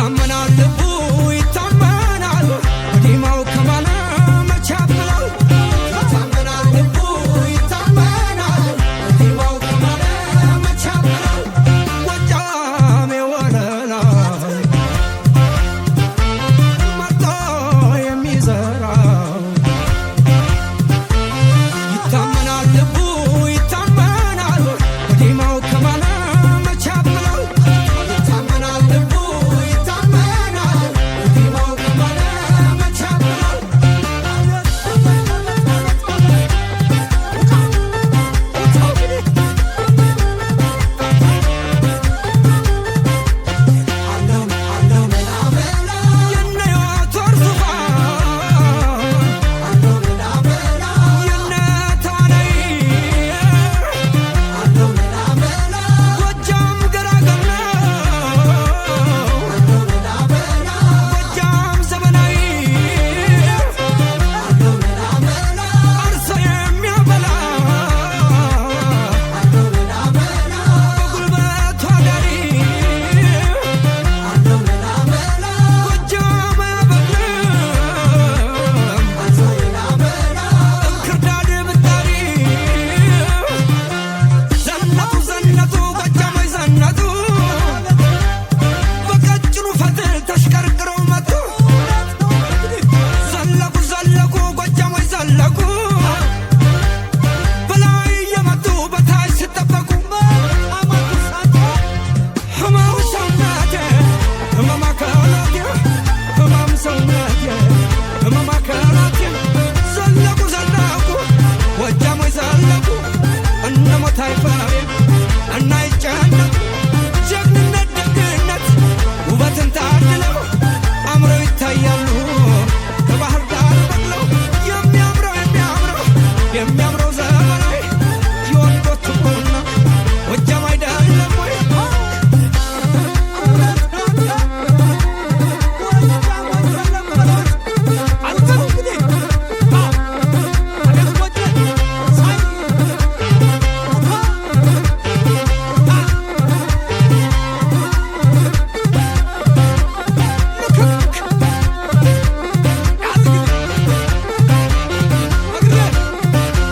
ይታመናል ልቡ ይታመናል በዲማው ከማለ መች ያብላል። ይታመናል ልቡ ይታመናል በዲማው ከማለ መች ያብላል። ጎጃሜ ወለላ መርጦ የሚዘራው ይታመናል ልቡ ይታመናል በዲማው ከማለ መች ያብላል። ይታመናል ልቡ ይታመናል በዲማው ከማለ መች ያብላል። የነ ዮቶር ዙፋን የነ ተዋናይ ጎጃም ገራገር ነው ጎጃም ዘመናዊ አርሶ የሚያበላ በጉልበቱ አዳሪ ጎጃም አያበቅልም እንክርዳድ ብጣሪ። ዘነጡ ዘነጡ ጎጃሞች ዘነጡ በቀጭኑ ፈትል ተሽቀርቅረው መጡ። ዘለቁ ዘለቁ ጎጃሞች ዘለቁ በላይ እየመጡ በታች ሲጠበቁ። ህመም ሰውነቴ ህመም አካላቴ ህመም ሰውነቴ ህመም አካላቴ። ዘለቁ ዘለቁ ጎጃሞች ዘለቁ እነ ሞት አይፈሬ እና ይጨነቁ። ጀግንነት ደግነት ውበትን ታድለው አምረው ይታያሉ ከባህር ዳር በቅለው። የሚያምረው የሚያምረው የሚያምረው ዘመናዊ የወንዶቹ ቁና ጎጃም አይደለም ወይ?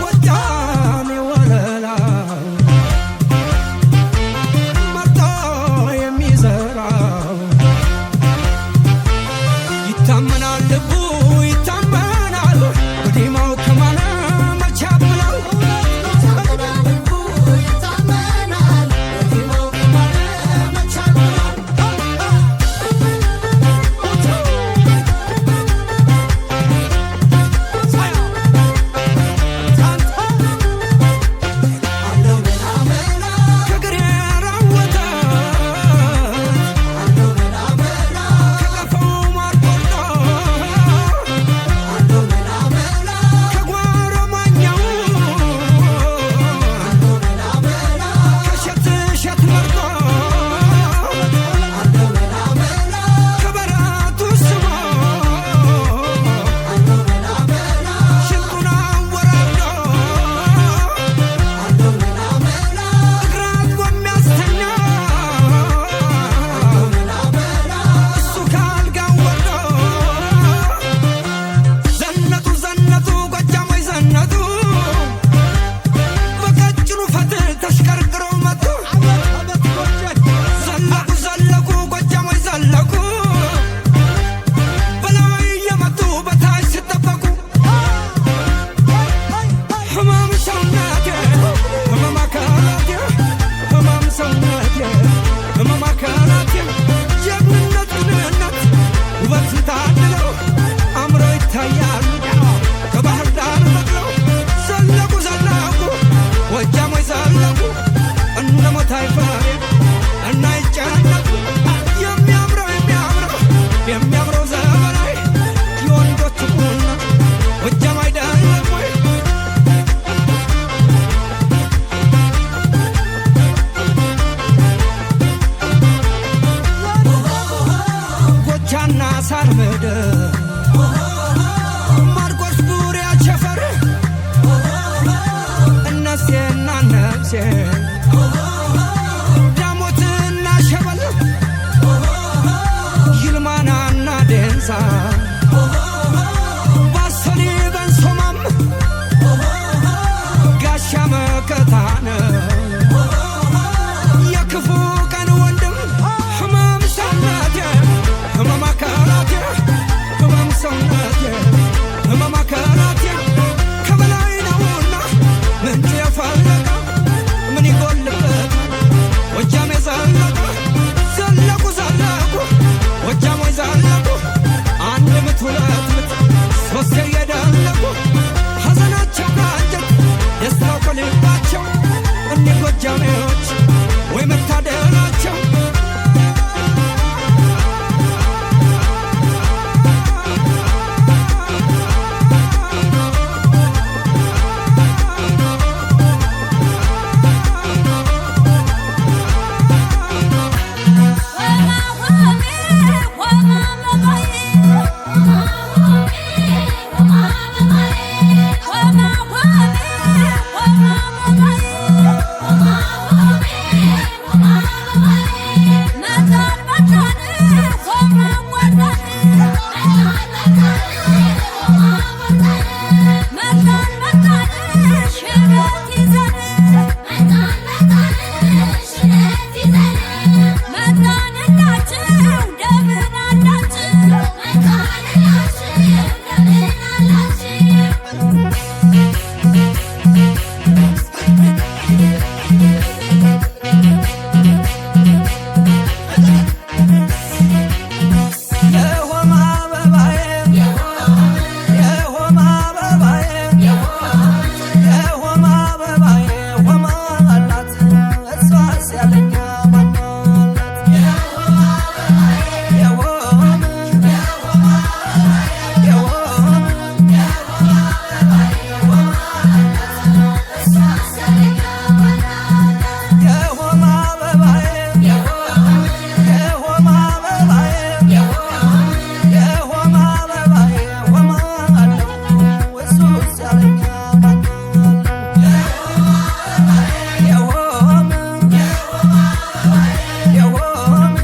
ጎጃም ወለላ መርጦ የሚዘራው ይታመናል ልቡ ይታመናል በዲማው ከማለ መች ያብላል። ይታመናል ልቡ ይታመናል በዲማው ከማለ መች ያብላል። ከግሬ ራወተ ከቀፈው ማር ቆርጦ ከጓሮ ማኛው ከሸት እሸት መርጦ ከበረቱ ስቦ ሽንጡን አወራርዶ እግር አጥቦ የሚያስተኛ እሱ ካልጋው ወርዶ። ዘነጡ ዘነጡ ጎጃሞች ዘነጡ በቀጭኑ ፈትል ተሽቀርቅረው መጡ። ዘለቁ ዘለቁ ጎጃሞች ዘለቁ በላይ እየመጡ በታች ሲጠበቁ። ህመም ሰውነቴ ህመም አካላቴ ህመም ሰውነቴ ህመም አካላቴ። ጀግንነት ቅንነት ውበትን ታድለው አምረው ይታያሉ ከባህር ዳር በቅለው። ዘለቁ ዘለቁ ጎጃሞች ዘለቁ እነ ሞት አይፈሬ እና ይጨነቁ። የሚያምረው የሚያምረው የሚያምረው ዘመናዊ የወንዶቹ ቁና ጎጃም አይደለም ወይ? ጎጃና ሳር ምድር ማርቆስ ቡሬ ቸፈር እነሴና ነፍሴ ዳሞትና ሸበል ካሳ ባሶሊ በንሶማም ጋሻ መከታነ የክፉ ቀን ወንድም ህመም ሰውነቴ ህመም አካላቴ ህመም ሰውነቴ ህመም አካላቴ ከበላይ ነውና ምንጭ የፈለቀ ምን ይጎልበት ጎጃሜ ዘለቀ ዘለቁ ዘለቁ ጎጃሞች ዘለቁ አንድ ምት ሁለት ምት ሶስቴ እየደለቁ ሐዘናቸው ከአንጀት ደስታው ከልባቸው እኒህ ጎጃሜዎች ወይ መታደላቸው። የሆማ አበባዬ የሆማ አበባዬ የሆማ አበባዬ ሆማ አላት እሷስ ያለኛ ማናላት የሆም የሆም የሆማ አበባዬ የሆማ አበባዬ የሆማ አበባዬ ሆማ አለው እሱስ ያለኛ ማናለው የሆም የሆም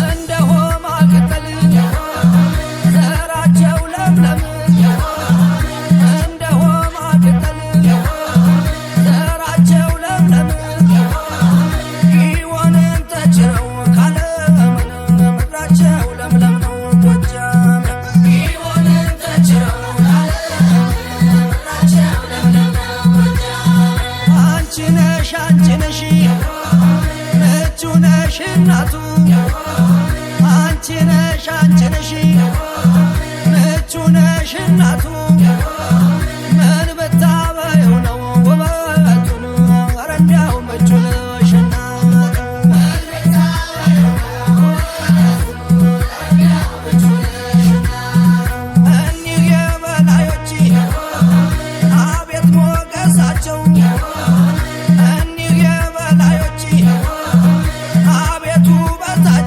እንደ ሆማ ቅጠል ዘራቸው ለምለም እንደ ሆማ ቅጠል ዘራቸው ለምለም ጊዮንን ተችረው ካለምን ምድራቸው ለምለም ነው ጎጃም ጊዮንን ተችረው ካለምን ምድራቸው ለምለም ነው ጎጃም። አንቺ ነሽ አንቺ ነሽ ምቹ ነሽ እናቱ አንቺ ነሽ አንቺ ነሽ ምቹ ነሽ እናቱ ምን ብታበይው ነው ውበቱን ኧረ እንዲያው ምቹ ነሽ እናቱ እኒህ የበላዮች አቤት ሞገሳቸው እኒህ የበላዮች አቤት ውበታቸው።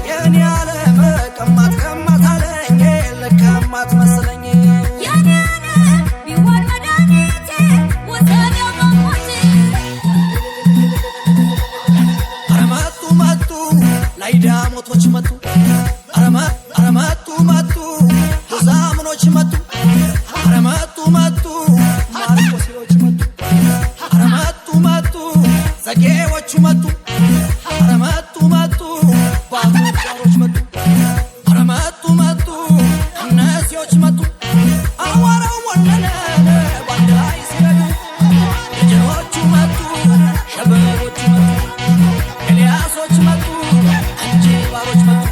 የኔ ዓለም ቀማት ቀማት አለኝ፣ ልከማት መሰለኝ። ኧረ መጡ መጡ ላይዳሞቶች መጡ፣ ኧረ መጡ መጡ ዛምኖች መጡ፣ ኧረ መጡ መጡ ማርቆሴዎች መጡ፣ ኧረ መጡ መጡ ዘጌዎቹ መጡ፣ ኧረ መጡ መጡ ባቱጃሮች መጡ፣ ኧረ መጡ መጡ እነዚዎች መጡ። አዋራው ወለለ ባንድ ላይ ሲረዱ፣ ደጀኖቹ መጡ፣ ሸበሎቹ መጡ፣ ኤልያሶች መጡ፣ እንጂባሮች መጡ።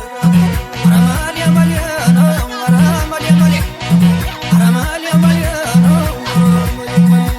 ኧረ መሌ መሌ ነው፣ ኧረ መሌ መሌ፣ ኧረ መሌ መሌ ነው፣ ኧረ መሌ መሌ።